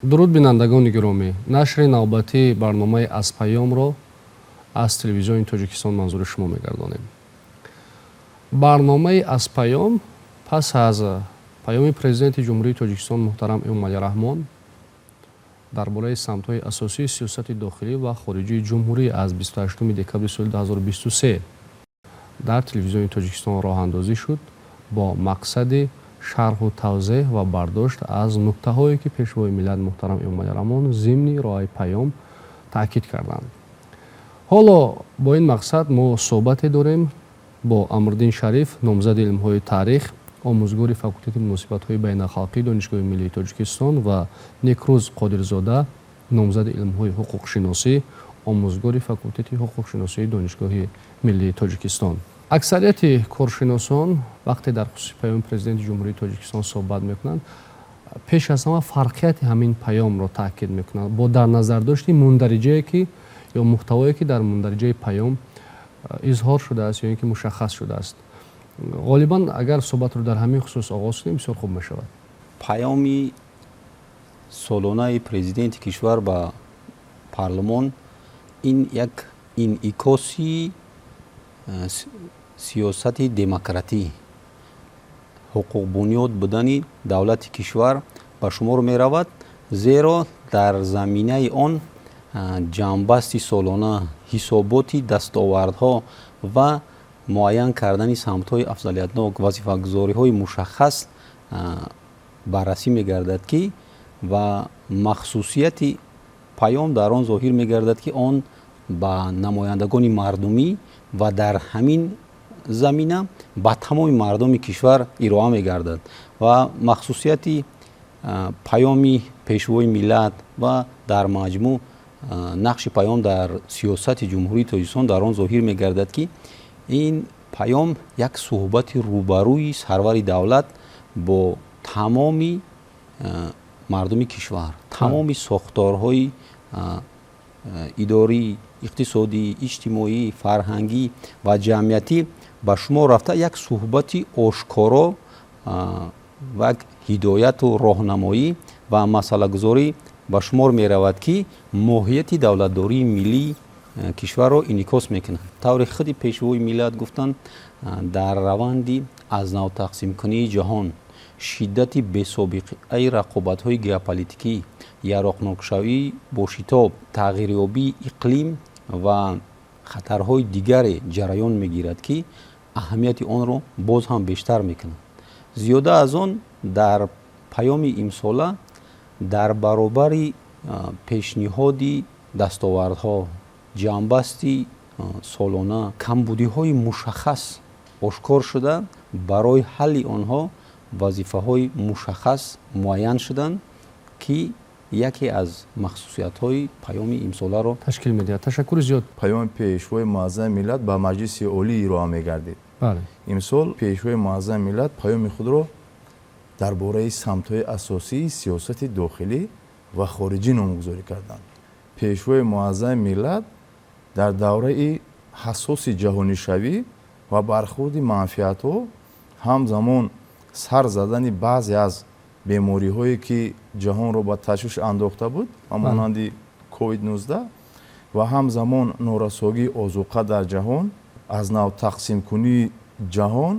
Дуруд, бинандагони гиромӣ! Нашри навбатии барномаи «Аз паёмро» аз Телевизиони Тоҷикистон манзури шумо мегардонем. Барномаи «Аз паём» пас аз паёми Президенти Ҷумҳурии Тоҷикистон муҳтарам Эмомалӣ Раҳмон дар бораи самтҳои асосии сиёсати дохилӣ ва хориҷии ҷумҳурӣ аз 28 декабри соли 2023 дар Телевизиони Тоҷикистон роҳандозӣ шуд бо мақсади шарҳу тавзеҳ ва бардошт аз нуктаҳое, ки Пешвои миллат муҳтарам Эмомалӣ Раҳмон зимни ироаи паём таъкид карданд. Ҳоло бо ин мақсад мо суҳбате дорем бо Амриддин Шариф, номзади илмҳои таърих, омӯзгори факултети муносибатҳои байналхалқии Донишгоҳи миллии Тоҷикистон, ва Некрӯз Қодирзода, номзади илмҳои ҳуқуқшиносӣ, омӯзгори факултети ҳуқуқшиносии Донишгоҳи миллии Тоҷикистон. Аксарияти коршиносон вақте дар хусуси паёми Президенти Ҷумҳурии Тоҷикистон суҳбат мекунанд, пеш аз ҳама фарқияти ҳамин паёмро таъкид мекунанд бо дар назардошти мундариҷае ки ё муҳтавое, ки дар мундариҷаи паём изҳор шудааст ё ин ки мушаххас шудааст. Ғолибан агар суҳбатро дар ҳамин хусус оғоз кунем, бисёр хуб мешавад. Паёми солонаи президенти кишвар ба парлумон ин як инъикоси сиёсати демократӣ, ҳуқуқбунёд будани давлати кишвар ба шумор меравад, зеро дар заминаи он ҷамъбасти солона, ҳисоботи дастовардҳо ва муайян кардани самтҳои афзалиятнок, вазифагузориҳои мушаххас баррасӣ мегардад, ки ва махсусияти паём дар он зоҳир мегардад, ки он ба намояндагони мардумӣ ва дар ҳамин замина ба тамоми мардуми кишвар ироа мегардад. Ва махсусияти паёми Пешвои миллат ва дар маҷмӯъ нақши паём дар сиёсати Ҷумҳурии Тоҷикистон дар он зоҳир мегардад, ки ин паём як суҳбати рӯбарӯи сарвари давлат бо тамоми мардуми кишвар, тамоми сохторҳои идорӣ, иқтисодӣ, иҷтимоӣ, фарҳангӣ ва ҷамъиятӣ ба шумор рафта, як суҳбати ошкоро ва як ҳидояту роҳнамоӣ ва масъалагузорӣ ба шумор меравад, ки моҳияти давлатдории миллии кишварро инъикос мекунад. Тавре худи Пешвои миллат гуфтанд, дар раванди аз нав тақсимкунии ҷаҳон, шиддати бесобиқаи рақобатҳои геополитикӣ, яроқнокшавии бошитоб, тағйирёбии иқлим ва хатарҳои дигаре ҷараён мегирад, ки аҳамияти онро боз ҳам бештар мекунад. Зиёда аз он, дар паёми имсола дар баробари пешниҳоди дастовардҳо, ҷамъбасти солона, камбудиҳои мушаххас ошкор шуда, барои ҳалли онҳо вазифаҳои мушаххас муайян шуданд, ки яке аз махсусиятҳои паёми имсоларо ташкил медиҳад. Ташаккури зиёд. Паёми Пешвои муаззами миллат ба Маҷлиси Олӣ ироа мегардид. Имсол Пешвои муаззами миллат паёми худро дар бораи самтҳои асосии сиёсати дохилӣ ва хориҷӣ номгузорӣ карданд. Пешвои муаззами миллат дар давраи ҳассоси ҷаҳонишавӣ ва бархурди манфиатҳо, ҳамзамон сар задани баъзе аз бемориҳое, ки ҷаҳонро ба ташвиш андохта буд, ба монанди COVID-19, ва ҳамзамон норасогии озуқа дар ҷаҳон, аз нав тақсимкунии ҷаҳон,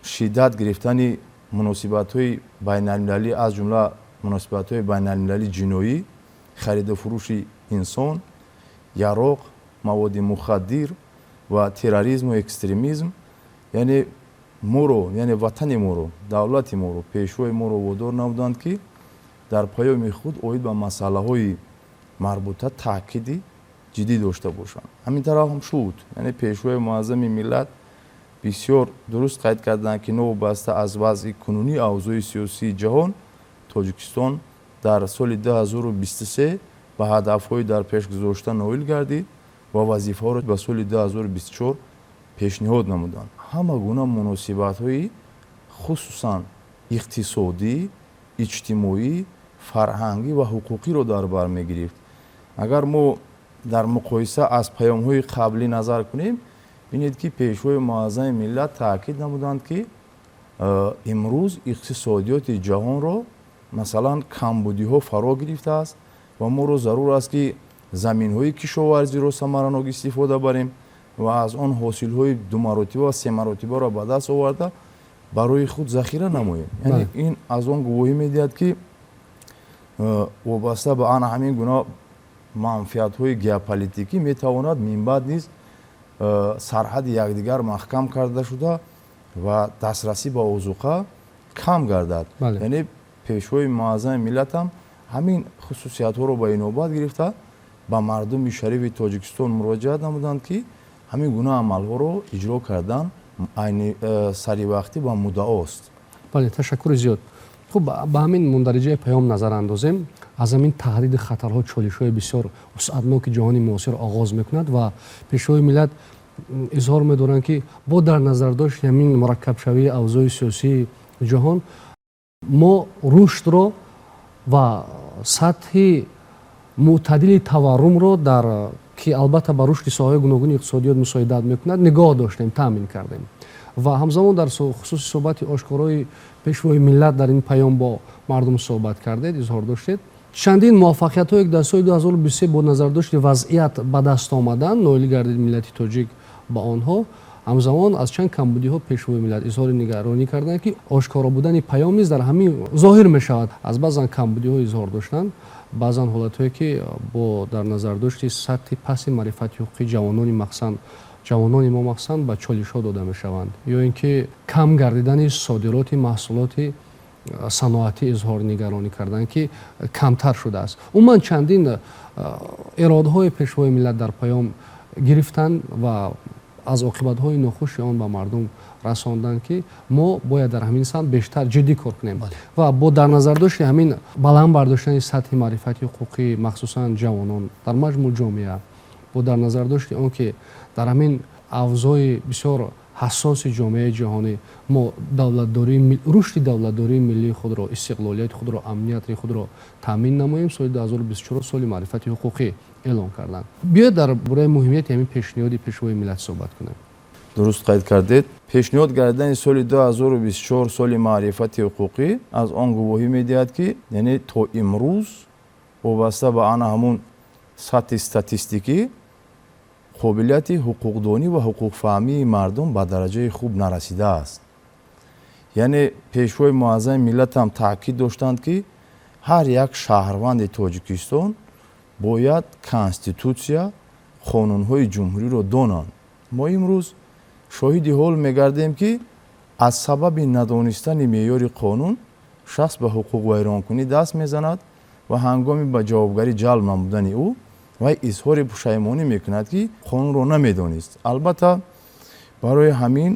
шиддат гирифтани муносибатҳои байналмилалӣ, аз ҷумла муносибатҳои байналмилалии ҷиноӣ, хариду фурӯши инсон, яроқ, маводи мухаддир ва терроризму экстремизм, яъне моро, яъне ватани моро, давлати моро, пешвои моро водор намуданд, ки дар паёми худ оид ба масъалаҳои марбута таъкиди ҷиддӣ дошта бошанд. Ҳамин тараф ҳам шуд. Яъне Пешвои муаззами миллат бисёр дуруст қайд карданд, ки новобаста аз вазъи кунунии авзои сиёсии ҷаҳон, Тоҷикистон дар соли 2023 ба ҳадафҳои дар пеш гузошта ноил гардид ва вазифаҳоро ба соли 2024 пешниҳод намуданд. Ҳама гуна муносибатҳои, хусусан иқтисодӣ, иҷтимоӣ, фарҳангӣ ва ҳуқуқиро дар бар мегирифт. Агар мо дар муқоиса аз паёмҳои қаблӣ назар кунем, бинед, ки Пешвои муаззами миллат таъкид намуданд, ки имрӯз иқтисодиёти ҷаҳонро Масалан, камбудиҳо фаро гирифтааст ва моро зарур аст, ки заминҳои кишоварзиро самаранок истифода барем ва аз он ҳосилҳои думаротиба ва семаротибаро ба даст оварда, барои худ захира намоем. Яъне ин аз он гувоҳӣ медиҳад, ки вобаста ба ана ҳамин гуна манфиатҳои геополитикӣ метавонад минбаъд низ сарҳади якдигар маҳкам карда шуда ва дастрасӣ ба озуқа кам гардад. Яъне Пешвои Муаззами миллатам ҳамин хусусиятҳоро ба инобат гирифта, ба мардуми шарифи Тоҷикистон муроҷиат намуданд, ки ҳамин гуна амалҳоро иҷро кардан айни саривақтӣ ва муддаост. Бале, ташаккури зиёд. Хуб, ба ҳамин мундариҷаи паём назар андозем. Аз ҳамин таҳдиди хатарҳо, чолишҳои бисёр вусъатноки ҷаҳони муосир оғоз мекунад ва Пешвои миллат изҳор медоранд, ки бо дар назардошти ҳамин мураккабшавии авзои сиёсии ҷаҳон мо рушдро ва сатҳи мӯътадили таваррумро, дар ки албатта ба рушди соҳаҳои гуногуни иқтисодиёт мусоидат мекунад, нигоҳ доштем, таъмин кардем. Ва ҳамзамон дар хусуси суҳбати ошкорои Пешвои миллат дар ин паём бо мардум суҳбат кардед, изҳор доштед, чандин муваффақиятҳое, ки дар соли 2023 бо назардошти вазъият ба даст омаданд, ноил гардид миллати тоҷик ба онҳо. Ҳамзамон аз чанд камбудиҳо Пешвои миллат изҳори нигаронӣ карданд, ки ошкоро будани паём низ дар ҳамин зоҳир мешавад. Аз баъзан камбудиҳо изҳор доштанд, баъзан ҳолатҳое, ки бо дар назардошти сатҳи пасти маърифати ҳуқуқии ҷавонони, махсусан ҷавонони мо, махсусан ба чолишҳо дода мешаванд, ё ин ки кам гардидани содироти маҳсулоти саноатӣ изҳори нигаронӣ карданд, ки камтар шудааст. Умуман, чандин эродҳои Пешвои миллат дар паём гирифтанд ва аз оқибатҳои нохуши он ба мардум расонданд, ки мо бояд дар ҳамин самт бештар ҷиддӣ кор кунем ва бо дар назардошти ҳамин баланд бардоштани сатҳи маърифати ҳуқуқӣ, махсусан ҷавонон, дар маҷмӯъ ҷомеа, бо дар назардошти он ки дар ҳамин авзои бисёр ҳассоси ҷомеаи ҷаҳонӣ мо давлатдории, рушди давлатдории миллии худро, истиқлолияти худро, амнияти худро таъмин намоем, соли 2024 соли маърифати ҳуқуқӣ эълон карданд. Биёед, дар бораи муҳимияти ҳамин пешниҳоди Пешвои миллат суҳбат кунем. Дуруст қайд кардед. Пешниҳод гардидани соли 2024 соли маърифати ҳуқуқӣ аз он гувоҳӣ медиҳад, ки яъне то имрӯз вобаста ба ана ҳамун сатҳи статистикӣ қобилияти ҳуқуқдонӣ ва ҳуқуқфаҳмии мардум ба дараҷаи хуб нарасидааст. Яъне Пешвои Муаззами миллатам таъкид доштанд, ки ҳар як шаҳрванди Тоҷикистон бояд Конститутсия, қонунҳои ҷумҳуриро донанд. Мо имрӯз шоҳиди ҳол мегардем, ки аз сабаби надонистани меъёри қонун шахс ба ҳуқуқвайронкунӣ даст мезанад ва ҳангоми ба ҷавобгарӣ ҷалб намудани ӯ вай изҳори пушаймонӣ мекунад, ки қонунро намедонист. Албатта, барои ҳамин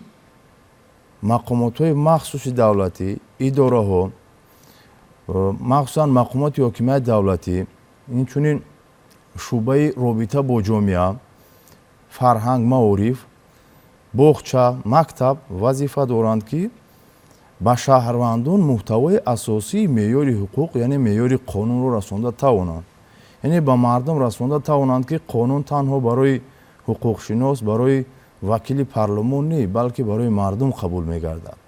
мақомотҳои махсуси давлатӣ, идораҳо, махсусан мақомоти ҳокимияти давлатӣ, инчунин шӯъбаи робита бо ҷомеа, фарҳанг, маориф, боғча, мактаб вазифа доранд, ки ба шаҳрвандон муҳтавои асосии меъёри ҳуқуқ, яъне меъёри қонунро расонда тавонанд, яъне ба мардум расонда тавонанд, ки қонун танҳо барои ҳуқуқшинос, барои вакили парлумон не, балки барои мардум қабул мегардад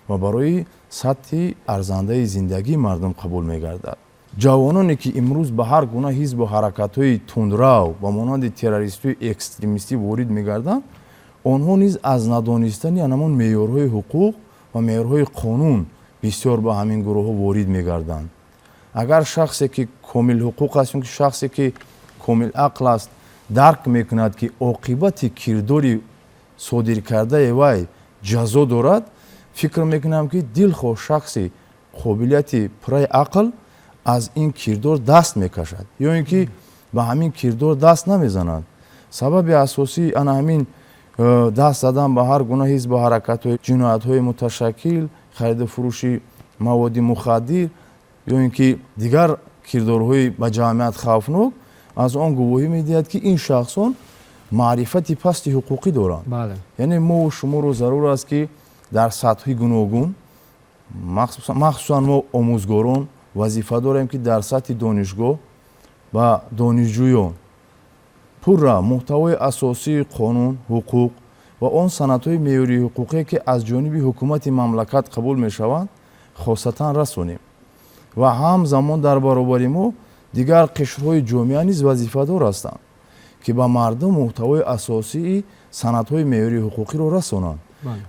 ва барои сатҳи арзандаи зиндагии мардум қабул мегардад. Ҷавононе, ки имрӯз ба ҳар гуна ҳизбу ҳаракатҳои тундрав ба монанди террористию экстремистӣ ворид мегарданд, онҳо низ аз надонистани анамон меъёрҳои ҳуқуқ ва меъёрҳои қонун бисёр ба ҳамин гурӯҳҳо ворид мегарданд. Агар шахсе, ки комилҳуқуқ аст, ки шахсе, ки комилақл аст, дарк мекунад, ки оқибати кирдори содиркардаи вай ҷазо дорад, фикр мекунам, ки дилхоҳ шахси қобилияти пурраи ақл аз ин кирдор даст мекашад ё ин ки ба ҳамин кирдор даст намезанад. Сабаби асосии ана ҳамин даст задан ба ҳар гуна ҳизбу ҳаракатҳои ҷиноятҳои муташаккил, хариду фурӯши маводи мухаддир ё ин ки дигар кирдорҳои ба ҷамъият хавфнок аз он гувоҳӣ медиҳад, ки ин шахсон маърифати пасти ҳуқуқӣ доранд. Яъне мову шуморо зарур аст, ки дар сатҳҳои гуногун, махсусан мо омӯзгорон вазифа дорем, ки дар сатҳи донишгоҳ ба донишҷӯён пурра муҳтавои асосии қонун, ҳуқуқ ва он санадҳои меъёрии ҳуқуқие, ки аз ҷониби ҳукумати мамлакат қабул мешаванд, хосатан расонем. Ва ҳамзамон дар баробари мо дигар қишрҳои ҷомеа низ вазифадор ҳастанд, ки ба мардум муҳтавои асосии санадҳои меъёрии ҳуқуқиро расонанд.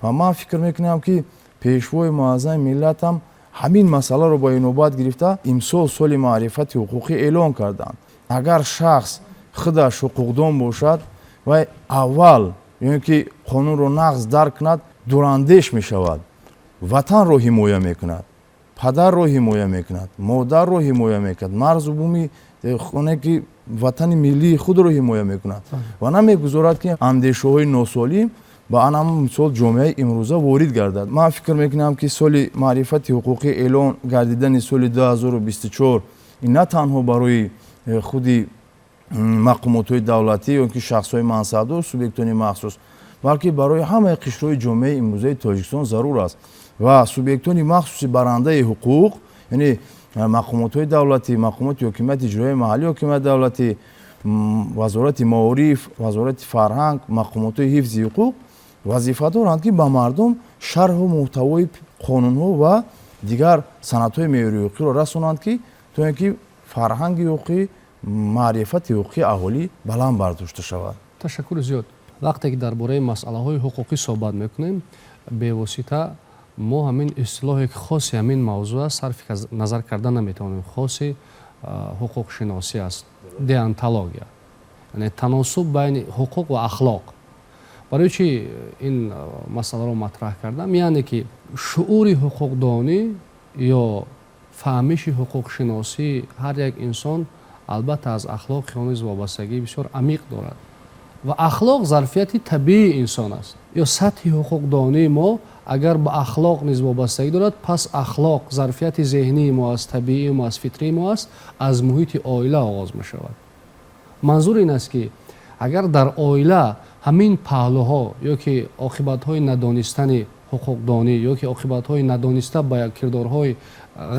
Ва ман фикр мекунам, ки Пешвои муаззами миллат ҳам ҳамин масъаларо ба инобат гирифта, имсол соли маърифати ҳуқуқӣ эълон карданд. Агар шахс худаш ҳуқуқдон бошад ва аввал ё ин ки қонунро нағз дарк кунад, дурандеш мешавад, ватанро ҳимоя мекунад, падарро ҳимоя мекунад, модарро ҳимоя мекунад, марзу буми хоне ки ватани миллии худро ҳимоя мекунад ва намегузорад, ки андешаҳои носолим ба ана мисол ҷомеаи имрӯза ворид гардад. Ман фикр мекунам, ки соли маърифати ҳуқуқӣ эълон гардидани соли 2024 ин на танҳо барои худи мақомотҳои давлатӣ ё ки шахсҳои мансабдор, субъектони махсус, балки барои ҳамаи қишрҳои ҷомеаи имрӯзаи Тоҷикистон зарур аст. Ва субъектони махсуси барандаи ҳуқуқ, яъне мақомотҳои давлатӣ, мақомоти ҳокимияти иҷроияи маҳаллӣ, ҳокимияти давлатӣ, Вазорати маориф, Вазорати фарҳанг, мақомотҳои ҳифзи ҳуқуқ вазифа доранд, ки ба мардум шарҳу муҳтавои қонунҳо ва дигар санадҳои меъёрии ҳуқуқиро расонанд, ки то ин ки фарҳанги ҳуқуқӣ, маърифати ҳуқуқии аҳолӣ баланд бардошта шавад. Ташаккури зиёд. Вақте ки дар бораи масъалаҳои ҳуқуқӣ суҳбат мекунем, бевосита мо ҳамин истилоҳе, ки хоси ҳамин мавзӯъ аст, сарфи назар карда наметавонем. Хоси ҳуқуқшиносӣ аст, деонтология, яъне таносуб байни ҳуқуқ ва ахлоқ. Барои чӣ ин масъаларо матраҳ кардам? Яъне ки шуъури ҳуқуқдонӣ ё фаҳмиши ҳуқуқшиносии ҳар як инсон албатта аз ахлоқи он низ вобастагии бисёр амиқ дорад ва ахлоқ зарфияти табиии инсон аст. Ё сатҳи ҳуқуқдонии мо агар ба ахлоқ низ вобастагӣ дорад, пас ахлоқ зарфияти зеҳнии мо аст, табиии мо аст, фитрии мо аст, аз муҳити оила оғоз мешавад. Манзур ин аст, ки агар дар оила ҳамин паҳлӯҳо ё ки оқибатҳои надонистани ҳуқуқдонӣ ё ки оқибатҳои надониста ба кирдорҳои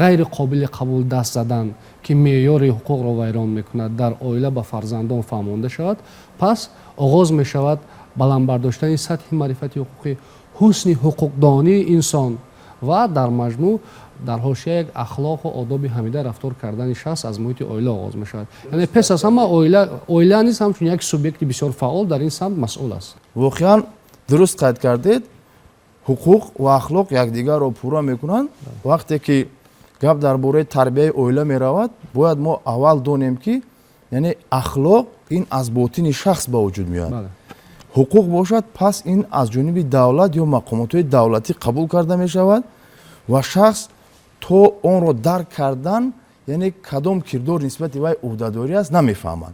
ғайри қобили қабул даст задан, ки меъёри ҳуқуқро вайрон мекунад, дар оила ба фарзандон фаҳмонда шавад, пас оғоз мешавад баланд бардоштани сатҳи маърифати ҳуқуқӣ, ҳусни ҳуқуқдонии инсон ва дар маҷмӯъ дар ҳошия як ахлоқу одоби ҳамида рафтор кардани шахс аз муҳити оила оғоз мешавад. Яъне пеш аз ҳама оила низ ҳамчун як субъекти бисёр фаъол дар ин самт масъул аст. Воқеан, дуруст қайд кардед, ҳуқуқ ва ахлоқ якдигарро пурра мекунанд. Вақте ки гап дар бораи тарбияи оила меравад, бояд мо аввал донем, ки яъне ахлоқ ин аз ботини шахс ба вуҷуд меояд, ҳуқуқ бошад, пас ин аз ҷониби давлат ё мақомотҳои давлатӣ қабул карда мешавад ва шахс то онро дарк кардан, яъне кадом кирдор нисбати вай ӯҳдадорӣ аст, намефаҳмад.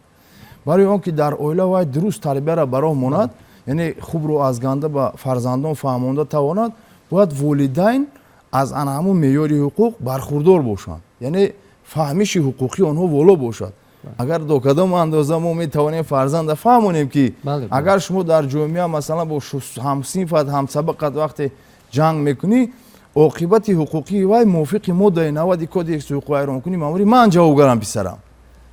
Барои он ки дар оила вай дуруст тарбияро ба роҳ монад, яъне хубро аз ганда ба фарзандон фаҳмонда тавонад, бояд волидайн аз ана ҳамун меъёри ҳуқуқ бархурдор бошанд, яъне фаҳмиши ҳуқуқии онҳо воло бошад. Агар до кадом андоза мо метавонем фарзанда фаҳмонем, ки агар шумо дар ҷомеа, масалан, бо ҳамсинфат, ҳамсабақат вақте ҷанг мекунӣ, оқибати ҳуқуқии вай мувофиқи моддаи 90 Кодекси ҳуқуқвайронкунӣ маъмурӣ ман ҷавобгарам, писарам,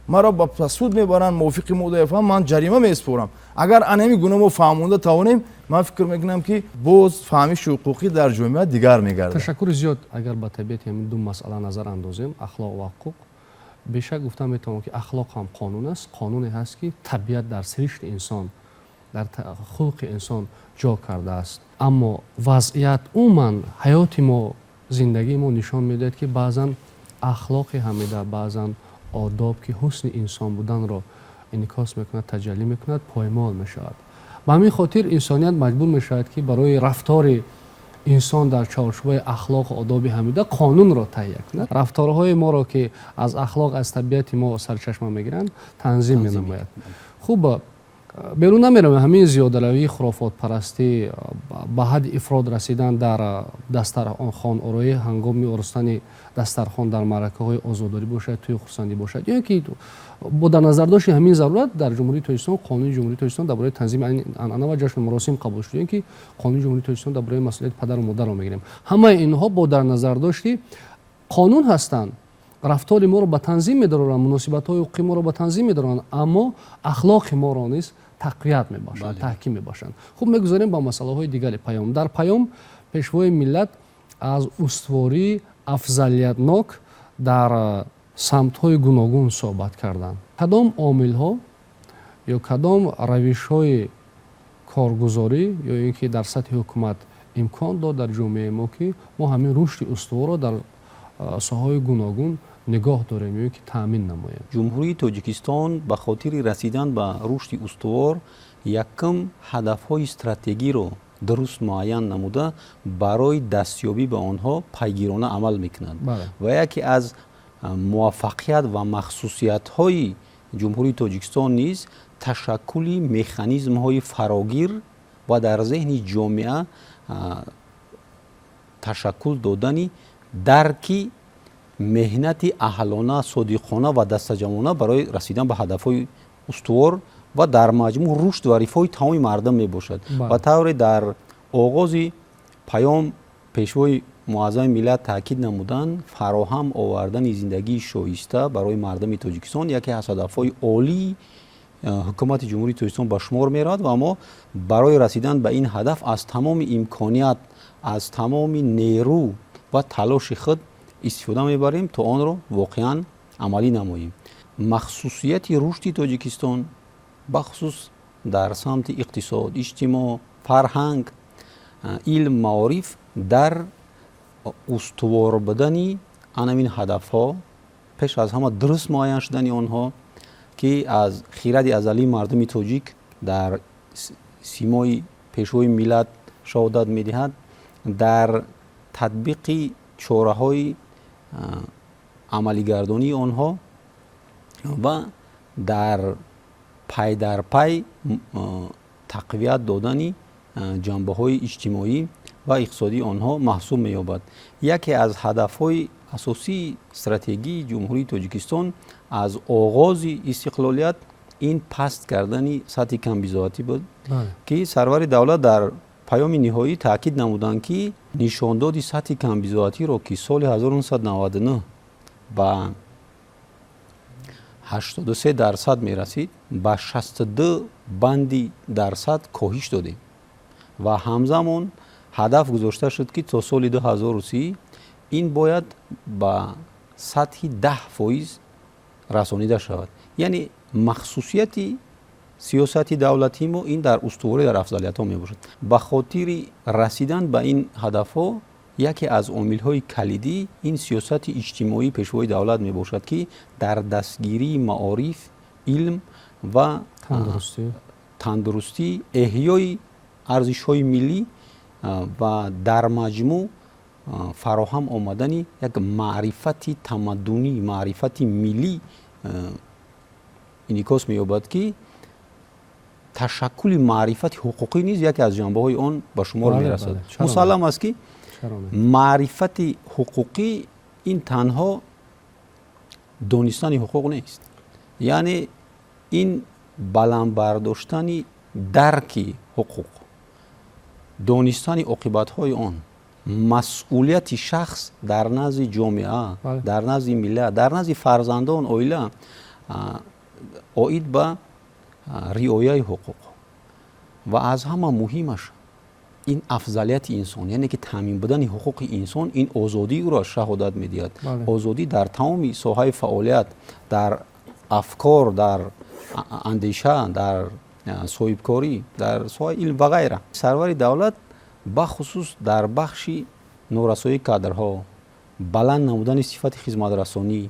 маро ба суд мебаранд, мувофиқи моддаи фаҳм ман ҷарима месупорам. Агар анами гуна мо фаҳмонда тавонем, ман фикр мекунам, ки боз фаҳмиши ҳуқуқӣ дар ҷомеа дигар мегардад. Ташаккури зиёд. Агар ба табиати ҳамин ду масъала назар андозем, ахлоқ ва ҳуқуқ, бешак гуфта метавонам, ки ахлоқ ҳам қонун аст. Қонуне ҳаст, ки табиат дар сиришти инсон, дар хулқи инсон ҷо кардааст. Аммо вазъият, умуман ҳаёти мо, зиндагии мо нишон медиҳад, ки баъзан ахлоқи ҳамида, баъзан одоб, ки ҳусни инсон буданро инъикос мекунад, таҷаллӣ мекунад, поймол мешавад. Ба ҳамин хотир инсоният маҷбур мешавад, ки барои рафтори инсон дар чорчӯбаи ахлоқу одоби ҳамида қонунро таҳия кунад, рафторҳои моро, ки аз ахлоқ, аз табиати мо сарчашма мегиранд, танзим менамояд. Хуб, берун намеравем. Ҳамин зиёдаравии хурофотпарастӣ, ба ҳадди ифрод расидан дар дастархонороӣ, ҳангоми оростани дастархон дар маъракаҳои озодорӣ бошад, тӯи хурсандӣ бошад, ё ки бо дар назардошти ҳамин зарурат дар Ҷумҳурии Тоҷикистон Қонуни Ҷумҳурии Тоҷикистон дар бораи танзими анъана ва ҷашну маросим қабул шуд, ё ки Қонуни Ҷумҳурии Тоҷикистон дар бораи масъулияти падару модарро мегирем, ҳамаи инҳо бо дар назардошти қонун ҳастанд, рафтори моро ба танзим медоранд, муносибатҳои ҳуқуқии моро ба танзим медоранд, аммо ахлоқи моро низ тақвият мебахшанд, таҳким мебахшанд. Хуб, мегузарем ба масъалаҳои дигари паём. Дар паём Пешвои миллат аз устувории афзалиятнок Дар самтҳои гуногун суҳбат карданд. Кадом омилҳо ё кадом равишҳои коргузорӣ ё ин ки дар сатҳи ҳукумат имкон дод дар ҷомеаи мо, ки мо ҳамин рушди устуворро дар соҳаҳои гуногун нигоҳ дорем ё ин ки таъмин намоем? Ҷумҳурии Тоҷикистон ба хотири расидан ба рушди устувор якум ҳадафҳои стратегиро дуруст муайян намуда, барои дастёбӣ ба онҳо пайгирона амал мекунад. Ва яке аз муваффақият ва махсусиятҳои Ҷумҳурии Тоҷикистон низ ташаккули механизмҳои фарогир ва дар зеҳни ҷомеа ташаккул додани дарки меҳнати аҳлона, содиқона ва дастаҷамъона барои расидан ба ҳадафҳои устувор ва дар маҷмӯъ рушд ва рифоҳи тамоми мардум мебошад. Ва тавре дар оғози паём Пешвои Муаззами Миллат таъкид намуданд, фароҳам овардани зиндагии шоиста барои мардуми Тоҷикистон яке аз ҳадафҳои олии ҳукумати Ҷумҳурии Тоҷикистон ба шумор меравад ва мо барои расидан ба ин ҳадаф аз тамоми имконият, аз тамоми нерӯ ва талоши худ истифода мебарем, то онро воқеан амалӣ намоем. Махсусияти рушди Тоҷикистон, бахусус дар самти иқтисод, иҷтимоъ, фарҳанг, илм, маориф, дар устувор будани анамин ҳадафҳо, пеш аз ҳама дуруст муайян шудани онҳо, ки аз хиради азалии мардуми тоҷик дар симои Пешвои Миллат шаҳодат медиҳад, дар татбиқи чораҳои амалигардонии онҳо ва дар пайдарпай тақвият додани ҷанбаҳои иҷтимоӣ ва иқтисодии онҳо маҳсуб меёбад. Яке аз ҳадафҳои асосии стратегии Ҷумҳурии Тоҷикистон аз оғози истиқлолият ин паст кардани сатҳи камбизоатӣ буд, ки сарвари давлат дар паёми ниҳоӣ таъкид намуданд, ки нишондоди сатҳи камбизоатиро, ки соли 1999 ба 83% мерасид, ба 62 банди дарсад коҳиш додем ва ҳамзамон ҳадаф гузошта шуд, ки то соли 2030 ин бояд ба сатҳи 10% расонида шавад. Яъне махсусияти сиёсати давлатии мо ин дар устуворӣ дар афзалиятҳо мебошад. Ба хотири расидан ба ин ҳадафҳо яке аз омилҳои калидӣ ин сиёсати иҷтимоии Пешвои давлат мебошад, ки дар дастгирии маориф, илм ва тандурустӣ, эҳёи арзишҳои миллӣ ва дар маҷмӯъ фароҳам омадани як маърифати тамаддунӣ, маърифати миллӣ инъикос меёбад, ки ташаккули маърифати ҳуқуқӣ низ яке аз ҷанбаҳои он ба шумор мерасад. Мусаллам аст, ки маърифати ҳуқуқӣ ин танҳо донистани ҳуқуқ нест, яъне ин баланд бардоштани дарки ҳуқуқ, донистани оқибатҳои он, масъулияти шахс дар назди ҷомеа, дар назди миллат, дар назди фарзандон, оила оид ба риояи ҳуқуқ ва аз ҳама муҳимаш ин афзалияти инсон, яъне ки таъмин будани ҳуқуқи инсон ин озодии ӯро шаҳодат медиҳад, озодӣ дар тамоми соҳаи фаъолият, дар афкор, дар андеша, дар соҳибкорӣ, дар соҳаи илм ва ғайра. Сарвари давлат бахусус дар бахши норасоии кадрҳо, баланд намудани сифати хизматрасонӣ,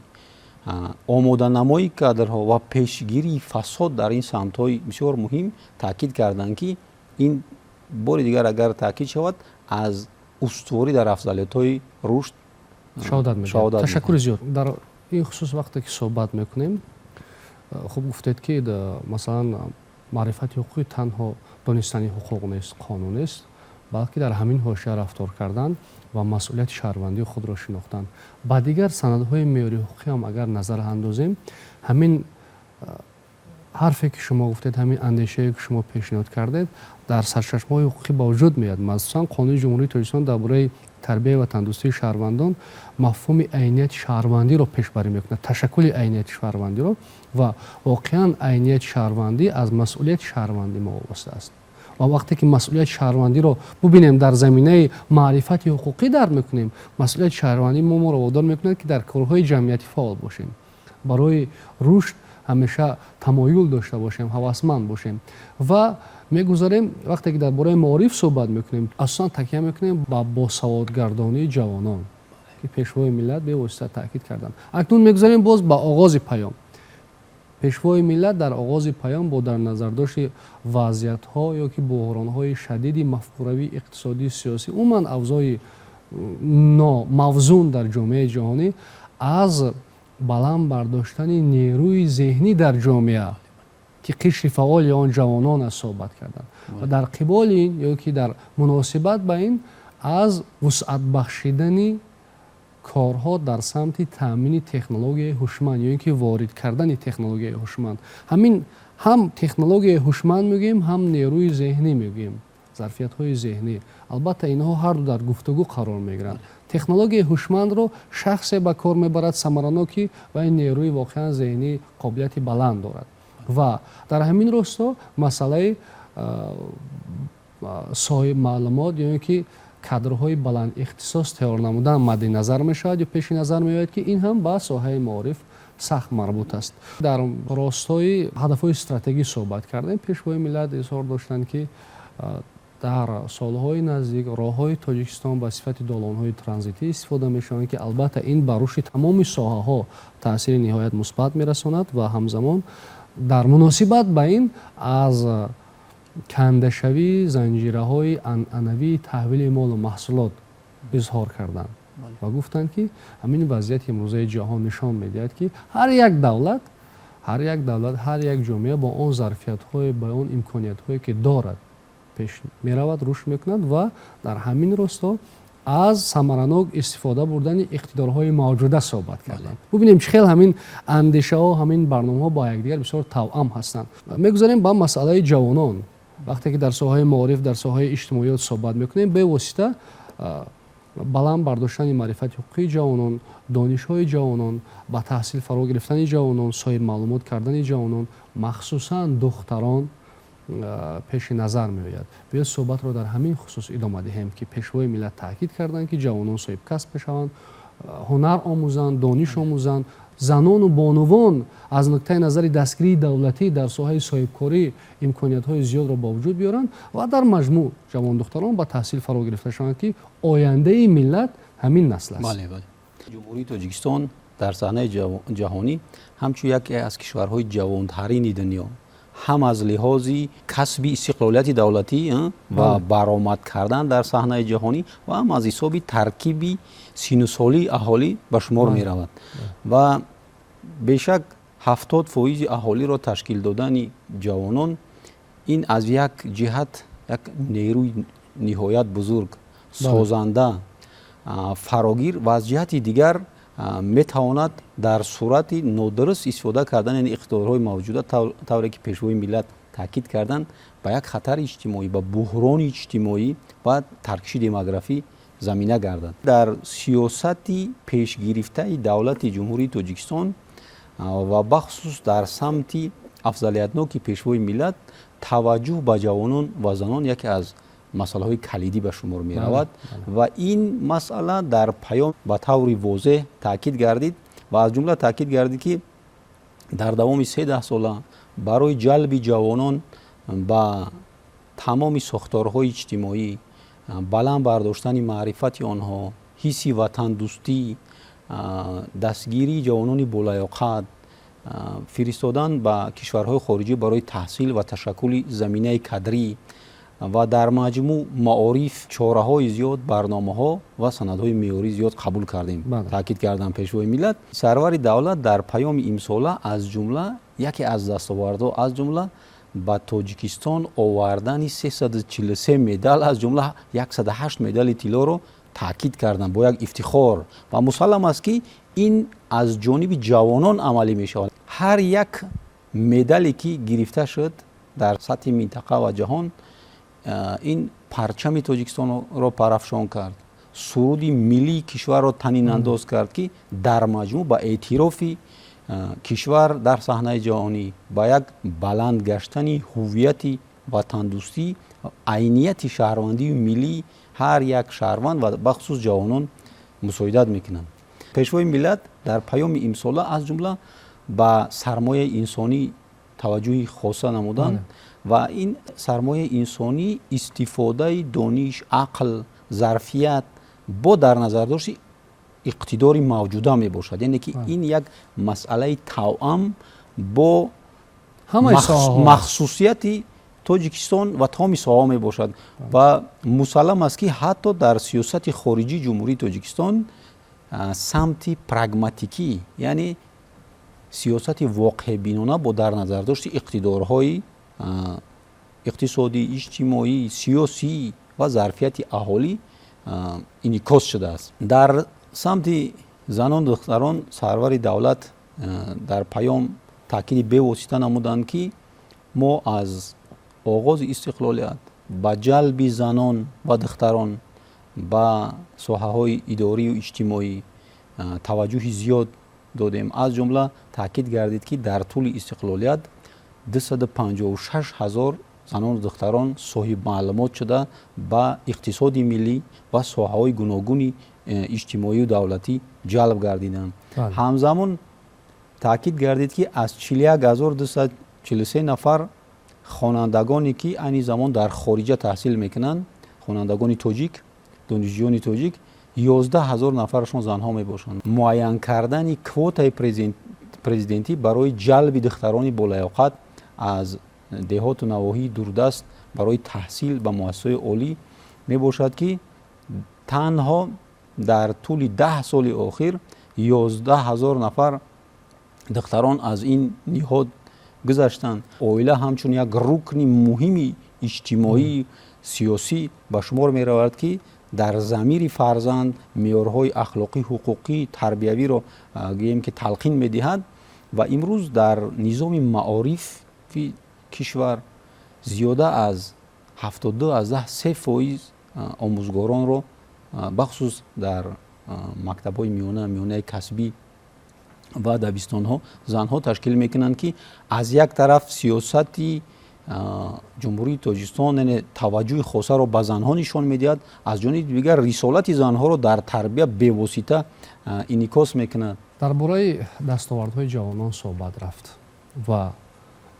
омоданамоии кадрҳо ва пешгирии фасод дар ин самтҳои бисёр муҳим таъкид карданд, ки ин бори дигар агар таъкид шавад, аз устуворӣ дар афзалиятҳои рушд шаҳодат медиҳад. Ташаккури зиёд. Дар ин хусус вақте ки суҳбат мекунем, хуб гуфтед, ки масалан маърифати ҳуқуқӣ танҳо донистани ҳуқуқ нест, қонун нест, балки дар ҳамин ҳошия рафтор кардан ва масъулияти шаҳрвандии худро шинохтан. Ба дигар санадҳои меъёрии ҳуқуқӣ ҳам агар назар андозем, ҳамин ҳарфе ки шумо гуфтед, ҳамин андешае ки шумо пешниҳод кардед, дар сарчашмаҳои ҳуқуқӣ ба вуҷуд меояд. Махсусан Қонуни Ҷумҳурии Тоҷикистон дар бораи тарбияи ватандӯстии шаҳрвандон мафҳуми айнияти шаҳрвандиро пешбарӣ мекунад, ташаккули айнияти шаҳрвандиро, ва воқеан айнияти шаҳрвандӣ аз масъулияти шаҳрвандӣ мо вобаста аст. Ва вақте ки масъулияти шаҳрвандиро бубинем, дар заминаи маърифати ҳуқуқӣ дар мекунем, масъулияти шаҳрвандӣ мо моро водор мекунад, ки дар корҳои ҷамъиятӣ фаъол бошем, барои рушд ҳамеша тамоюл дошта бошем, ҳавасманд бошем. Ва мегузарем, вақте ки дар бораи маориф суҳбат мекунем, асосан такя мекунем ба босаводгардонии ҷавонон, ки Пешвои миллат бевосита таъкид карданд. Акнун мегузарем боз ба оғози паём. Пешвои миллат дар оғози паём бо дар назардошти вазъиятҳо ё ки буҳронҳои шадиди мафкуравӣ, иқтисодӣ, сиёсӣ, умуман авзои номавзун дар ҷомеаи ҷаҳонӣ, аз баланд бардоштани нерӯи зеҳнӣ дар ҷомеа, ки қишри фаъоли он ҷавонон аст, суҳбат карданд ва дар қиболи ин ё ки дар муносибат ба ин аз вусъат бахшидани корҳо дар самти таъмини технологияи ҳушманд ё ин ки ворид кардани технологияи ҳушманд. Ҳамин ҳам технологияи ҳушманд мегӯем, ҳам нерӯи зеҳнӣ мегӯем, зарфиятҳои зеҳнӣ. Албатта, инҳо ҳарду дар гуфтугӯ қарор мегиранд. Технологияи ҳушмандро шахсе ба кор мебарад самаранок, ки ва ин нерӯи воқеан зеҳнӣ қобилияти баланд дорад. Ва дар ҳамин росто масъалаи соҳиб маълумот ё ин ки кадрҳои баланд ихтисос тайёр намудан мадди назар мешавад ё пеши назар меояд, ки ин ҳам ба соҳаи маориф сахт марбут аст. Дар ростои ҳадафҳои стратегӣ суҳбат кардем. Пешвои миллат изҳор доштанд, ки дар солҳои наздик роҳҳои Тоҷикистон ба сифати долонҳои транзитӣ истифода мешаванд, ки албатта ин ба рушди тамоми соҳаҳо таъсири ниҳоят мусбат мерасонад. Ва ҳамзамон дар муносибат ба ин аз кандашавии занҷираҳои анъанавии таҳвили молу маҳсулот изҳор карданд ва гуфтанд, ки ҳамин вазъияти имрӯзаи ҷаҳон нишон медиҳад, ки ҳар як давлат, ҳар як ҷомеа бо он зарфиятҳое, ба он имкониятҳое, ки дорад, пеш меравад, рушд мекунад. Ва дар ҳамин росто аз самаранок истифода бурдани иқтидорҳои мавҷуда суҳбат карданд. Бубинем, чӣ хел ҳамин андешаҳо, ҳамин барномаҳо бо якдигар бисёр тавъам ҳастанд. Мегузарем ба масъалаи ҷавонон. Вақте ки дар соҳаи маориф, дар соҳаи иҷтимоиёт суҳбат мекунем, бевосита баланд бардоштани маърифати ҳуқуқии ҷавонон, донишҳои ҷавонон, ба таҳсил фаро гирифтани ҷавонон, соҳиб маълумот кардани ҷавонон, махсусан духтарон, пеши назар меояд. Биёед, суҳбатро дар ҳамин хусус идома диҳем, ки Пешвои миллат таъкид карданд, ки ҷавонон соҳиб касб мешаванд, ҳунар омӯзанд, дониш омӯзанд, занону бонувон аз нуқтаи назари дастгирии давлатӣ дар соҳаи соҳибкорӣ имкониятҳои зиёдро ба вуҷуд биёранд ва дар маҷмӯъ ҷавондухтарон ба таҳсил фаро гирифта шаванд, ки ояндаи миллат ҳамин насл аст. Бале, бале. Ҷумҳурии Тоҷикистон дар саҳнаи ҷаҳонӣ ҳамчун яке аз кишварҳои ҷавонтарини дунё, ҳам аз лиҳози касби истиқлолияти давлатӣ ва баромад кардан дар саҳнаи ҷаҳонӣ ва ҳам аз ҳисоби таркиби синусолии аҳолӣ ба шумор меравад. Ва бешак, 70% аҳолиро ташкил додани ҷавонон ин аз як ҷиҳат як нерӯи ниҳоят бузург, созанда, фарогир ва аз ҷиҳати дигар метавонад дар сурати нодуруст истифода кардани иқтидорҳои мавҷуда, тавре ки Пешвои миллат таъкид карданд, ба як хатари иҷтимоӣ, ба буҳрони иҷтимоӣ ва таркиши демографӣ замина гардад. Дар сиёсати пешгирифтаи давлати Ҷумҳурии Тоҷикистон ва бахусус дар самти афзалиятноки Пешвои миллат таваҷҷӯҳ ба ҷавонон ва занон яке аз масъалаҳои калидӣ ба шумор меравад. Ва ин масъала дар паём ба таври возеҳ таъкид гардид ва аз ҷумла таъкид гардид, ки дар давоми се даҳсола барои ҷалби ҷавонон ба тамоми сохторҳои иҷтимоӣ, баланд бардоштани маърифати онҳо, ҳисси ватандӯстӣ, дастгирии ҷавонони болаёқат, фиристодан ба кишварҳои хориҷӣ барои таҳсил ва ташаккули заминаи кадрӣ ва дар маҷмӯъ маориф чораҳои зиёд, барномаҳо ва санадҳои меъёрии зиёд қабул кардем, таъкид карданд Пешвои миллат. Сарвари давлат дар паёми имсола аз ҷумла яке аз дастовардҳо, аз ҷумла ба Тоҷикистон овардани 343 медал, аз ҷумла 108 медали тиллоро таъкид карданд бо як ифтихор. Ва мусаллам аст, ки ин аз ҷониби ҷавонон амалӣ мешавад. Ҳар як медале, ки гирифта шуд дар сатҳи минтақа ва ҷаҳон, ин парчами Тоҷикистонро парафшон кард, суруди миллии кишварро танинандоз кард, ки дар маҷмӯъ ба эътирофи кишвар дар саҳнаи ҷаҳонӣ, ба як баланд гаштани ҳуввияти ватандӯстӣ Айнияти шаҳрвандию миллии ҳар як шаҳрванд ва бахусус ҷавонон мусоидат мекунанд. Пешвои миллат дар паёми имсола аз ҷумла ба сармояи инсонӣ таваҷҷӯҳи хоса намуданд ва ин сармояи инсонӣ истифодаи дониш, ақл, зарфият бо дар назардошти иқтидори мавҷуда мебошад. Яъне ки ин як масъалаи тавъам бо махсусияти Тоҷикистон ва тамоми соҳаҳо мебошад. Ва мусаллам аст, ки ҳатто дар сиёсати хориҷии Ҷумҳурии Тоҷикистон самти прагматикӣ, яъне сиёсати воқеъбинона бо дар назардошти иқтидорҳои иқтисодӣ, иҷтимоӣ, сиёсӣ ва зарфияти аҳолӣ инъикос шудааст. Дар самти занон, духтарон сарвари давлат дар паём таъкиди бевосита намуданд, ки мо аз оғози истиқлолият ба ҷалби занон ва духтарон ба соҳаҳои идорию иҷтимоӣ таваҷҷӯҳи зиёд додем. Аз ҷумла таъкид гардид, ки дар тӯли истиқлолият 256 ҳазор занону духтарон соҳибмаълумот шуда, ба иқтисоди миллӣ ва соҳаҳои гуногуни иҷтимоию давлатӣ ҷалб гардиданд. Ҳамзамон таъкид гардид, ки аз 41 243 нафар хонандагоне, ки айни замон дар хориҷа таҳсил мекунанд, хонандагони тоҷик, донишҷӯёни тоҷик, 11 ҳазор нафарашон занҳо мебошанд. Муайян кардани квотаи президентӣ барои ҷалби духтарони болаёқат аз деҳоту навоҳии дурдаст барои таҳсил ба муассисаҳои олӣ мебошад, ки танҳо дар тӯли 10 соли охир 11 ҳазор нафар духтарон аз ин ниҳод гузаштанд. Оила ҳамчун як рукни муҳими иҷтимоӣ, сиёсӣ ба шумор меравад, ки дар замири фарзанд меъёрҳои ахлоқӣ, ҳуқуқӣ, тарбиявиро, гӯем ки, талқин медиҳад. Ва имрӯз дар низоми маорифи кишвар зиёда аз 72,3% омӯзгоронро, бахусус дар мактабҳои миёна, миёнаи касбӣ ва дабистонҳо, занҳо ташкил мекунанд, ки аз як тараф сиёсати Ҷумҳурии Тоҷикистон, яъне таваҷҷӯҳи хосаро ба занҳо нишон медиҳад, аз ҷониби дигар рисолати занҳоро дар тарбия бевосита инъикос мекунад. Дар бораи дастовардҳои ҷавонон суҳбат рафт ва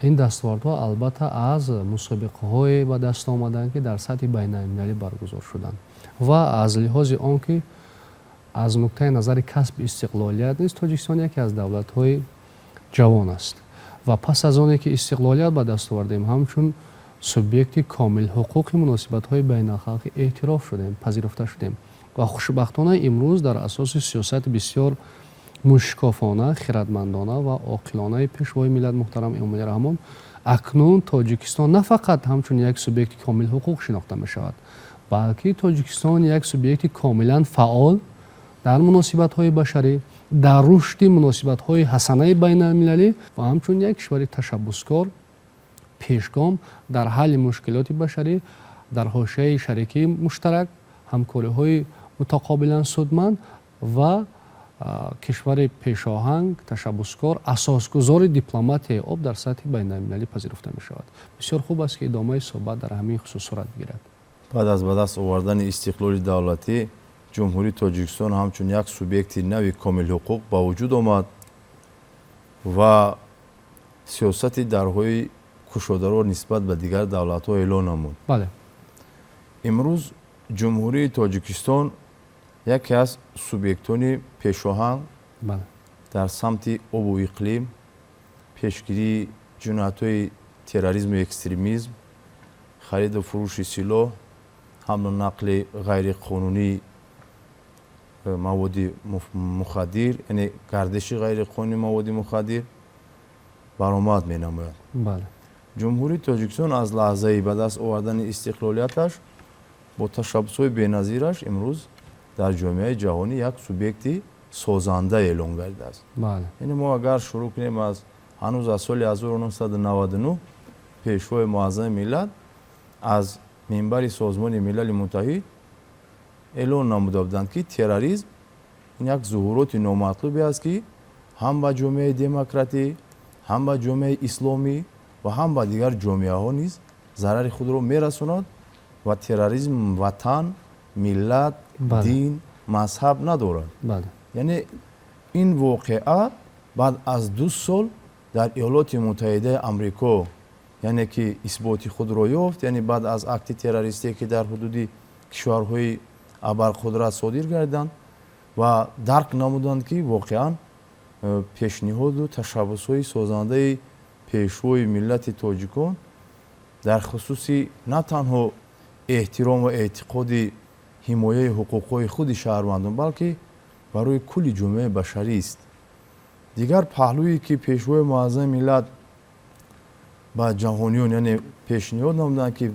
ин дастовардҳо албатта аз мусобиқаҳое ба даст омаданд, ки дар сатҳи байналмилалӣ баргузор шуданд. Ва аз лиҳози он ки аз нуқтаи назари касби истиқлолият низ Тоҷикистон яке аз давлатҳои ҷавон аст ва пас аз оне ки истиқлолият ба даст овардем, ҳамчун субъекти комилҳуқуқи муносибатҳои байналхалқӣ эътироф шудем, пазируфта шудем. Ва хушбахтона имрӯз дар асоси сиёсати бисёр мушкофона, хиратмандона ва оқилонаи Пешвои миллат муҳтарам Эмомалӣ Раҳмон акнун Тоҷикистон на фақат ҳамчун як субъекти комилҳуқуқ шинохта мешавад, балки Тоҷикистон як субъекти комилан фаъол дар муносибатҳои башарӣ, дар рушди муносибатҳои ҳасанаи байналмилалӣ ва ҳамчун як кишвари ташаббускор, пешгом дар ҳалли мушкилоти башарӣ, дар ҳошияи шарикии муштарак, ҳамкориҳои мутақобилан судманд ва кишвари пешоҳанг, ташаббускор, асосгузори дипломатияи об дар сатҳи байналмилалӣ пазируфта мешавад. Бисёр хуб аст, ки идомаи суҳбат дар ҳамин хусус сурат бигирад. Баъд аз ба даст овардани истиқлоли давлатӣ Ҷумҳурии Тоҷикистон ҳамчун як субъекти нави комилҳуқуқ ба вуҷуд омад ва сиёсати дарҳои кушодаро нисбат ба дигар давлатҳо эълон намуд. Имрӯз Ҷумҳурии Тоҷикистон яке аз субъектони пешоҳанг дар самти обу иқлим, пешгирии ҷиноятҳои терроризму экстремизм, хариду фурӯши силоҳ, ҳамлу нақли ғайриқонунии маводи мухаддир, яъне гардиши ғайриқонунии маводи мухаддир баромад менамояд. Ҷумҳурии Тоҷикистон аз лаҳзаи ба даст овардани истиқлолияташ бо ташаббусҳои беназираш имрӯз дар ҷомеаи ҷаҳонӣ як субъекти созанда эълон гардидааст. Яъне мо агар шурӯъ кунем аз ҳанӯз аз соли 1999 Пешвои муаззами миллат аз минбари Созмони Милали Муттаҳид эълон намуда буданд, ки терроризм ин як зуҳуроти номатлубе аст, ки ҳам ба ҷомеаи демократӣ, ҳам ба ҷомеаи исломӣ ва ҳам ба дигар ҷомеаҳо низ зарари худро мерасонад. Ва терроризм ватан, миллат, дин, мазҳаб надорад. Яъне ин воқеа баъд аз 2 сол дар Иёлоти Муттаҳидаи Амрико, яъне ки исботи худро ёфт, яъне баъд аз акти террористие, ки дар ҳудуди кишварҳои абарқудрат содир гардиданд ва дарк намуданд, ки воқеан пешниҳоду ташаббусҳои созандаи Пешвои миллати тоҷикон дар хусуси на танҳо эҳтиром ва эътиқоди ҳимояи ҳуқуқҳои худи шаҳрвандон, балки барои кулли ҷомеаи башарист. Дигар паҳлӯе, ки Пешвои муаззами миллат ба ҷаҳониён, яъне, пешниҳод намуданд, ки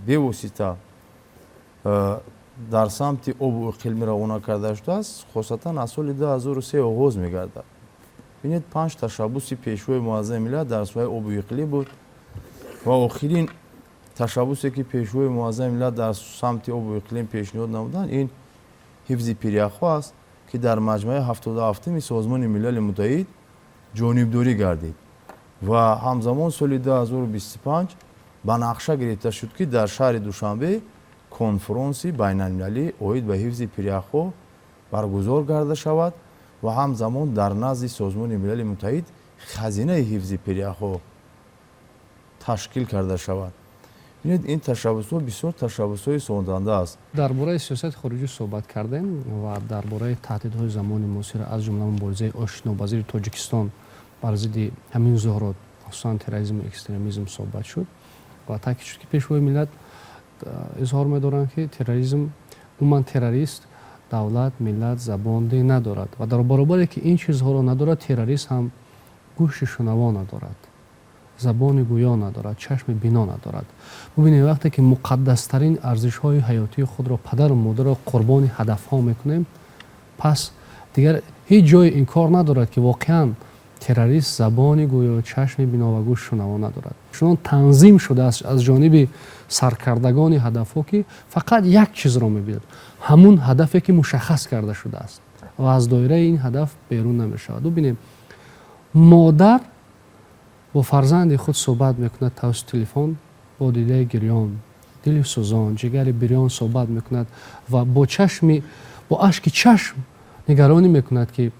бевосита дар самти обу иқлим равона карда шудааст, хосатан аз соли 2003 оғоз мегардад. Бинед, панҷ ташаббуси Пешвои муаззами миллат дар соҳаи обу иқлим буд ва охирин ташаббусе, ки Пешвои муаззами миллат дар самти обу иқлим пешниҳод намуданд, ин ҳифзи пиряхҳо аст, ки дар маҷмаи 77-уми Созмони Милали Муттаҳид ҷонибдорӣ гардид ва ҳамзамон соли 2025 ба нақша гирифта шуд, ки дар шаҳри Душанбе конфронси байналмилалӣ оид ба ҳифзи пиряхҳо баргузор карда шавад ва ҳамзамон дар назди Созмони Милали Муттаҳид хазинаи ҳифзи пиряхҳо ташкил карда шавад. Бинед, ин ташаббусҳо бисёр ташаббусҳои созанда аст. Дар бораи сиёсати хориҷӣ суҳбат кардем ва дар бораи таҳдидҳои замони муосир, аз ҷумла муборизаи оштинопазири Тоҷикистон бар зидди ҳамин зуҳурот, хусусан терроризму экстремизм, суҳбат шуд ва таъкид шуд, ки Пешвои миллат изҳор медоранд, ки терроризм, умуман террорист давлат, миллат, забон, дин надорад ва дар баробаре ки ин чизҳоро надорад, террорист ҳам гӯши шунаво надорад, забони гӯё надорад, чашми бино надорад. Бубинед, вақте ки муқаддастарин арзишҳои ҳаётии худро, падару модарро қурбони ҳадафҳо мекунем, пас дигар ҳеҷ ҷои инкор надорад, ки воқеан террорист забони гӯё, чашми бино ва гӯши шунаво надорад. Чунон танзим шудааст аз ҷониби саркардагони ҳадафҳо, ки фақат як чизро мебинад: ҳамун ҳадафе, ки мушаххас карда шудааст, ва аз доираи ин ҳадаф берун намешавад. Бубинем, модар бо фарзанди худ суҳбат мекунад тавассути телефон, бо дидаи гирён, дили сӯзон, ҷигари бирён суҳбат мекунад ва бо чашми бо ашки чашм нигаронӣ мекунад, ки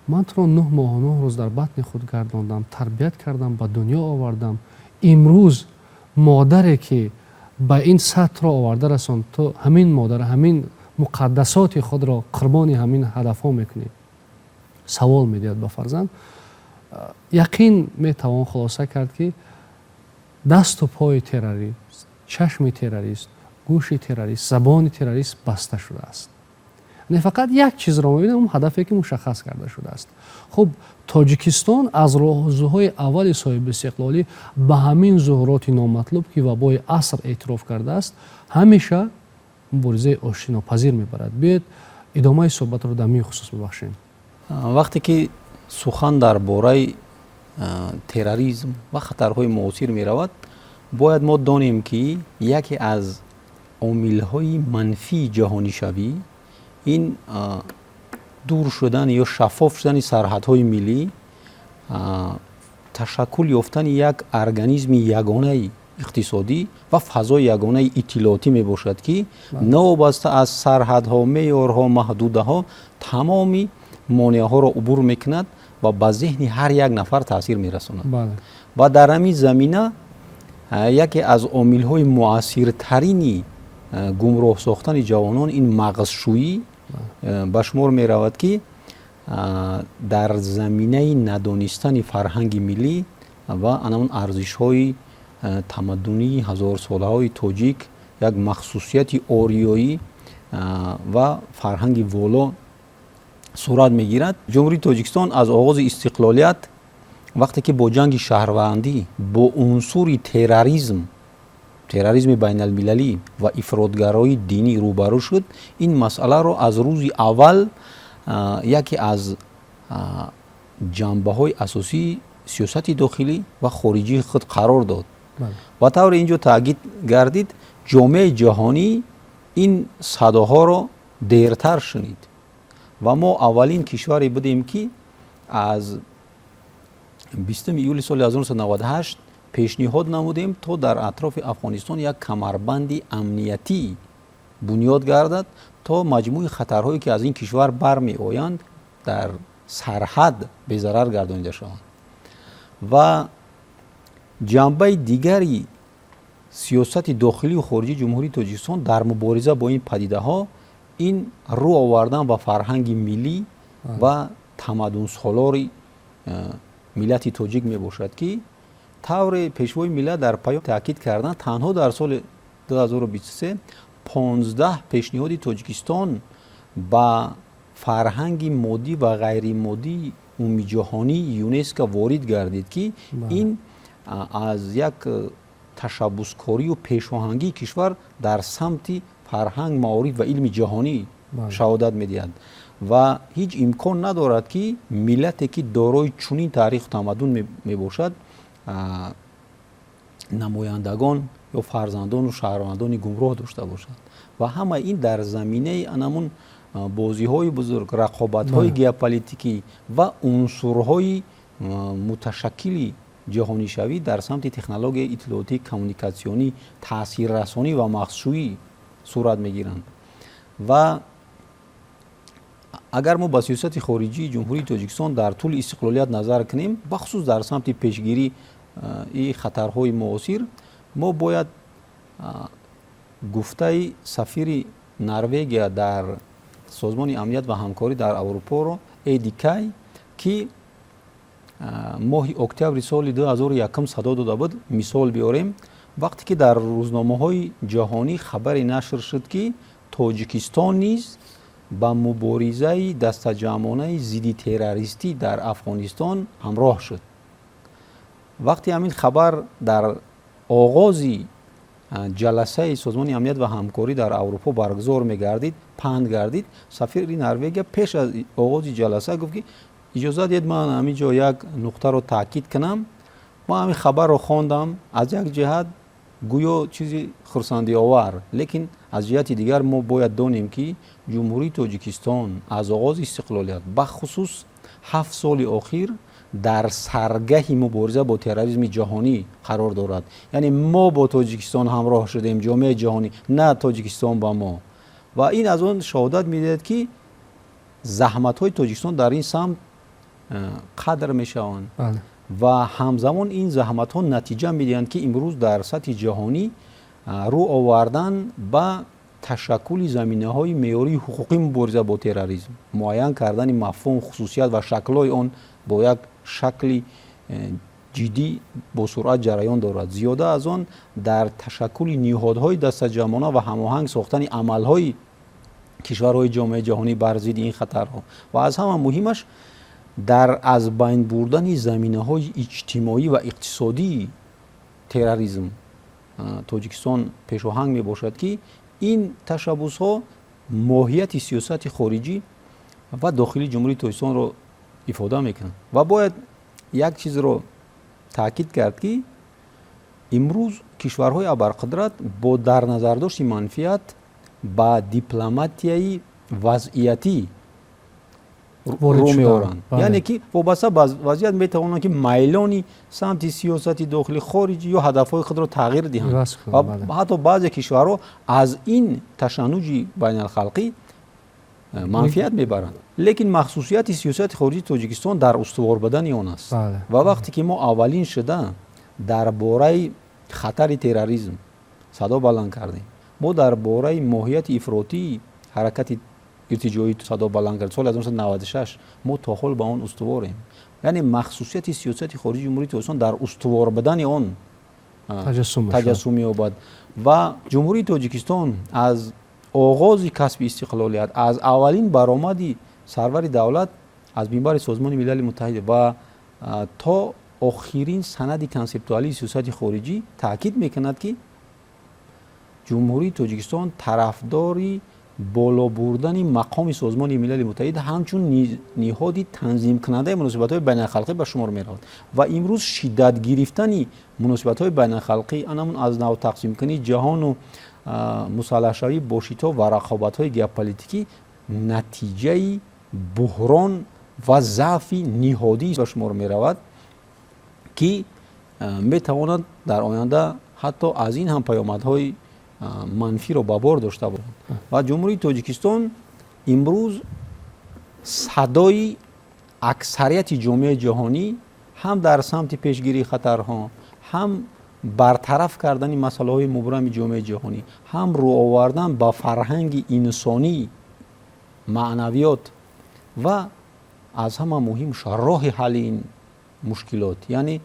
ман туро 9 моҳу 9 рӯз дар батни худ гардондам, тарбият кардам, ба дунё овардам. Имрӯз модаре, ки ба ин сатҳро оварда расонд, ту ҳамин модар, ҳамин муқаддасоти худро қурбони ҳамин ҳадафҳо мекунӣ? Савол медиҳад ба фарзанд. Яқин метавон хулоса кард, ки дасту пои террорист, чашми террорист, гӯши террорист, забони террорист баста шудааст. Не, фақат як чизро мебинам, он ҳадафе, ки мушаххас карда шудааст. Хуб, Тоҷикистон аз рӯзҳои аввали соҳибистиқлолӣ ба ҳамин зуҳуроти номатлуб, ки вабои аср эътироф кардааст, ҳамеша муборизаи оштинопазир мебарад. Биёед, идомаи суҳбатро дар ҳамин хусус бибахшем. Вақте ки сухан дар бораи терроризм ва хатарҳои муосир меравад, бояд мо донем, ки яке аз омилҳои манфии ҷаҳонишавӣ ин дур шудан ё шаффоф шудани сарҳадҳои миллӣ, ташаккул ёфтани як организми ягонаи иқтисодӣ ва фазои ягонаи иттилоотӣ мебошад, ки новобаста аз сарҳадҳо, меъёрҳо, маҳдудаҳо тамоми монеаҳоро убур мекунад ва ба зеҳни ҳар як нафар таъсир мерасонад. Ва дар ҳамин замина яке аз омилҳои муассиртарини гумроҳ сохтани ҷавонон ин мағзшӯӣ ба шумор меравад, ки дар заминаи надонистани фарҳанги миллӣ ва анамон арзишҳои тамаддунии ҳазорсолаҳои тоҷик, як махсусияти ориёӣ ва фарҳанги воло сурат мегирад. Ҷумҳурии Тоҷикистон аз оғози истиқлолият, вақте ки бо ҷанги шаҳрвандӣ, бо унсури терроризм, терроризми байналмилалӣ ва ифротгароии динӣ рӯбарӯ шуд, ин масъаларо аз рӯзи аввал яке аз ҷанбаҳои асосии сиёсати дохилӣ ва хориҷии худ қарор дод. Ба тавре ин ҷо таъкид гардид, ҷомеаи ҷаҳонӣ ин садоҳоро дертар шунид ва мо аввалин кишваре будем, ки аз 20 июли соли 1998. Пешниҳод намудем, то дар атрофи Афғонистон як камарбанди амниятӣ бунёд гардад, то маҷмӯи хатарҳое, ки аз ин кишвар бармеоянд, дар сарҳад безарар гардонида шаванд. Ва ҷанбаи дигари сиёсати дохилию хориҷии Ҷумҳурии Тоҷикистон дар мубориза бо ин падидаҳо ин рӯ овардан ба фарҳанги миллӣ ва тамаддунсолори миллати тоҷик мебошад, ки тавре Пешвои миллат дар паём таъкид карданд, танҳо дар соли 2023 15 пешниҳоди Тоҷикистон ба фарҳанги моддӣ ва ғайримоддии умумиҷаҳонии ЮНЕСКО ворид гардид, ки ин аз як ташаббускорию пешоҳангии кишвар дар самти фарҳанг, маориф ва илми ҷаҳонӣ шаҳодат медиҳад. Ва ҳеҷ имкон надорад, ки миллате, ки дорои чунин таъриху тамаддун мебошад, намояндагон ё фарзандону шаҳрвандони гумроҳ дошта бошад. Ва ҳама ин дар заминаи анамун бозиҳои бузург, рақобатҳои геополитикӣ ва унсурҳои муташаккили ҷаҳонишавӣ дар самти технологияи иттилоотӣ, коммуникатсионӣ, таъсиррасонӣ ва махсусӣ сурат мегиранд. Ва агар мо ба сиёсати хориҷии Ҷумҳурии Тоҷикистон дар тӯли истиқлолият назар кунем, бахусус дар самти пешгирии хатарҳои муосир, мо бояд гуфтаи сафири Норвегия дар Созмони амният ва ҳамкорӣ дар Аврупоро, Эди Кай, ки моҳи октябри соли 2001 садо дода буд, мисол биёрем. Вақте ки дар рӯзномаҳои ҷаҳонӣ хабаре нашр шуд, ки Тоҷикистон низ ба муборизаи дастаҷамъонаи зидди террористӣ дар Афғонистон ҳамроҳ шуд, вақте ҳамин хабар дар оғози ҷаласаи Созмони амният ва ҳамкорӣ дар Аврупо баргузор мегардид, паҳн гардид, сафири Норвегия пеш аз оғози ҷаласа гуфт, ки иҷоза диҳед, ман ҳамин ҷо як нуқтаро таъкид кунам. Ман ҳамин хабарро хондам, аз як ҷиҳат гӯё чизи хурсандиовар, лекин аз ҷиҳати дигар мо бояд донем, ки Ҷумҳурии Тоҷикистон аз оғози истиқлолият, бахусус 7 соли охир, дар саргаҳи мубориза бо терроризми ҷаҳонӣ қарор дорад. Яъне мо бо Тоҷикистон ҳамроҳ шудем, ҷомеаи ҷаҳонӣ, на Тоҷикистон ба мо. Ва ин аз он шаҳодат медиҳад, ки заҳматҳои Тоҷикистон дар ин самт қадр мешаванд ва ҳамзамон ин заҳматҳо натиҷа медиҳанд, ки имрӯз дар сатҳи ҷаҳонӣ рӯ овардан ба ташаккули заминаҳои меъёрии ҳуқуқии мубориза бо терроризм, муайян кардани мафҳум, хусусият ва шаклҳои он бо як шакли ҷиддӣ бо суръат ҷараён дорад. Зиёда аз он, дар ташаккули ниҳодҳои дастаҷамъона ва ҳамоҳанг сохтани амалҳои кишварҳои ҷомеаи ҷаҳонӣ бар зидди ин хатарҳо ва аз ҳама муҳимаш дар аз байн бурдани заминаҳои иҷтимоӣ ва иқтисодии терроризм Тоҷикистон пешоҳанг мебошад, ки ин ташаббусҳо моҳияти сиёсати хориҷӣ ва дохилии Ҷумҳурии Тоҷикистонро ифода мекунанд. Ва бояд як чизро таъкид кард, ки имрӯз кишварҳои абарқудрат бо дар назардошти манфиат ба дипломатияи вазъиятӣ рӯ меоранд, яъне ки вобаста ба вазъият метавонанд, ки майлони самти сиёсати дохилӣ, хориҷӣ ё ҳадафҳои худро тағйир диҳанд. Ва ҳатто баъзе кишварҳо аз ин ташаннуҷи байналхалқӣ манфиат мебаранд. Лекин махсусияти сиёсати хориҷии Тоҷикистон дар устувор будани он аст. Ва вақте ки мо аввалин шуда дар бораи хатари терроризм садо баланд кардем, мо дар бораи моҳияти ифротии ҳаракати иртиҷоӣ садо баланд кард соли 1996, мо то ҳол ба он устуворем. Яъне махсусияти сиёсати хориҷии Ҷумҳурии Тоҷикистон дар устувор будани он таҷассум меёбад. Ва Ҷумҳурии Тоҷикистон аз оғози касби истиқлолият, аз аввалин баромади сарвари давлат аз минбари Созмони Милали Муттаҳид ва то охирин санади консептуалии сиёсати хориҷӣ таъкид мекунад, ки Ҷумҳурии Тоҷикистон тарафдори боло бурдани мақоми Созмони Милали Муттаҳид ҳамчун ниҳоди танзимкунандаи муносибатҳои байналхалқӣ ба шумор меравад. Ва имрӯз шиддат гирифтани муносибатҳои байналхалқӣ, анамун аз нав тақсимкунии ҷаҳону мусаллаҳшавӣ бо шитоб ва рақобатҳои геополитикӣ натиҷаи буҳрон ва заъфи ниҳодӣ ба шумор меравад, ки Метавонад дар оянда ҳатто аз ин ҳам паёмадҳои манфиро ба бор дошта бошад. Ва Ҷумҳурии Тоҷикистон имрӯз садои аксарияти ҷомеаи ҷаҳонӣ ҳам дар самти пешгирии хатарҳо, ҳам бартараф кардани масъалаҳои мубрами ҷомеаи ҷаҳонӣ, ҳам рӯ овардан ба фарҳанги инсонӣ, маънавиёт ва аз ҳама муҳим роҳи ҳалли ин мушкилот, яъне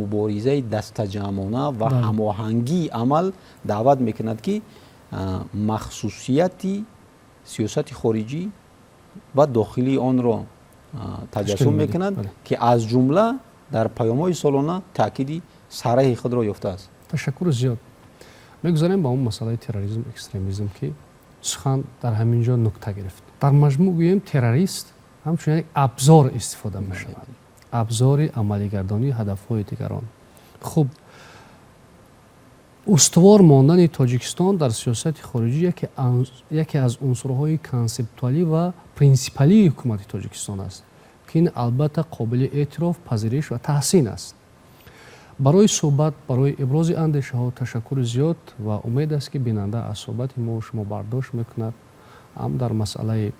муборизаи дастаҷамъона ва ҳамоҳангии амал даъват мекунад, ки махсусияти сиёсати хориҷӣ ва дохилии онро таҷассум мекунад, ки аз ҷумла дар паёмҳои солона таъкиди сараҳи худро ёфтааст. Ташаккури зиёд. Мегузарем ба он масъалаи терроризм, экстремизм, ки сухан дар ҳамин ҷо нукта гирифт. Дар маҷмӯъ гӯем, террорист ҳамчун як абзор истифода мешавад, абзори амалигардонии ҳадафҳои дигарон. Хуб, устувор мондани Тоҷикистон дар сиёсати хориҷӣ яке аз унсурҳои консептуалӣ ва принсипалии ҳукумати Тоҷикистон аст, ки ин албатта қобили эътироф, пазириш ва таҳсин аст. Барои суҳбат, барои ибрози андешаҳо ташаккури зиёд ва умед аст, ки бинанда аз суҳбати мо шумо бардошт мекунад ҳам дар масъалаи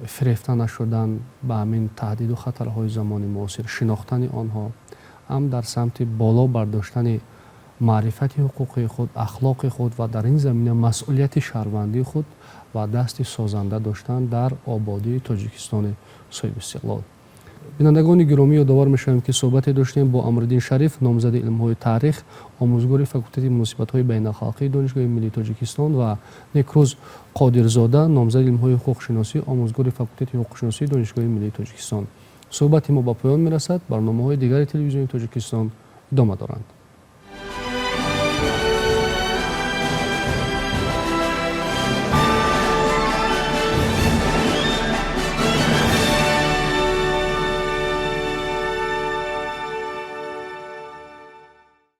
фирефта нашудан ба ҳамин таҳдиду хатарҳои замони муосир, шинохтани онҳо, ҳам дар самти боло бардоштани маърифати ҳуқуқии худ, ахлоқи худ ва дар ин замина масъулияти шаҳрвандии худ ва дасти созанда доштан дар ободии Тоҷикистони соҳибистиқлол. Бинандагони гиромӣ, ёдовар мешавем, ки суҳбате доштем бо Амриддин Шариф, номзади илмҳои таърих, омӯзгори факултети муносибатҳои байналхалқии Донишгоҳи миллии Тоҷикистон, ва Некрӯз Қодирзода, номзади илмҳои ҳуқуқшиносӣ, омӯзгори факултети ҳуқуқшиносии Донишгоҳи миллии Тоҷикистон. Суҳбати мо ба поён мерасад. Барномаҳои дигари Телевизиони Тоҷикистон идома доранд.